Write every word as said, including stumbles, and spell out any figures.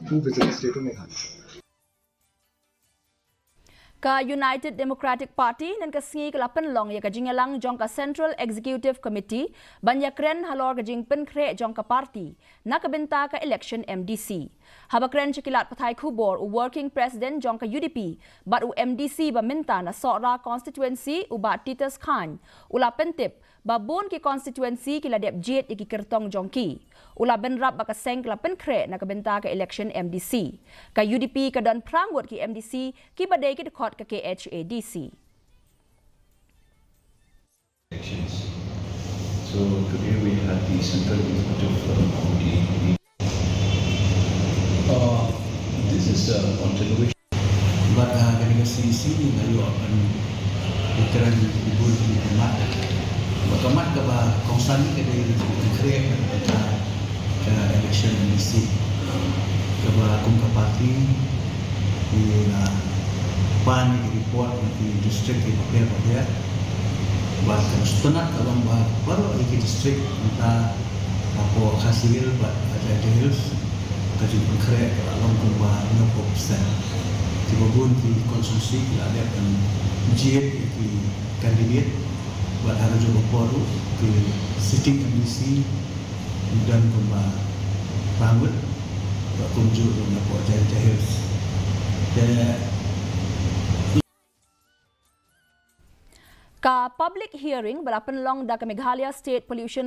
Who visit the state of Meghalaya? Ka United Democratic Party naduh ka sngi ka la pynlong ïa ka jingïalang jong ka Central Executive Committee ban ïakren halor ka jingpynkhreh jong ka party na ka bynta ka election M D C. Haba kren sha ki lad pathai khubor u Working President jong ka U D P bad u M D C ba mynta na Sohra constituency u Bah Titus Chyne u la pyntip ba bun ki constituency ki la dep jied ïa ki kyrtong jong ki. U la bynrap ba ka seng ka la pynkhreh na ka bynta ka election M D C. Ka U D P ka don phra ngut ki M D C kiba dei ki dkhot ka K H A D C. So today we had the Central Executive Committee meeting. Uh, this is a continuation. Bad ha kane ka C E C nga ïoh ban ïakren bun ki mat. Bad ka mat kaba kongsan ka dei ka jingpynkhreh ka election M D C. Kaba kum ka party ngi la pan ïa ki report na ki district ki bapher bapher. Bad ka sngewtynnat ka long ba baroh ïa ki district mynta hapoh Khasi Hills bad Jaintia Hills ka jingpynkhreh ka la long kumba hynñiewphew percent. Kiba bun ki constituency ki la dep ban jied ïa ki candidate bad ha kajuh ka por ruh ki sitting M D C ki don kumba phra ngut bad kumjuh ruh napoh Jaintia Hills. Te Ka public hearing ba la pynlong da ka Meghalaya State Pollution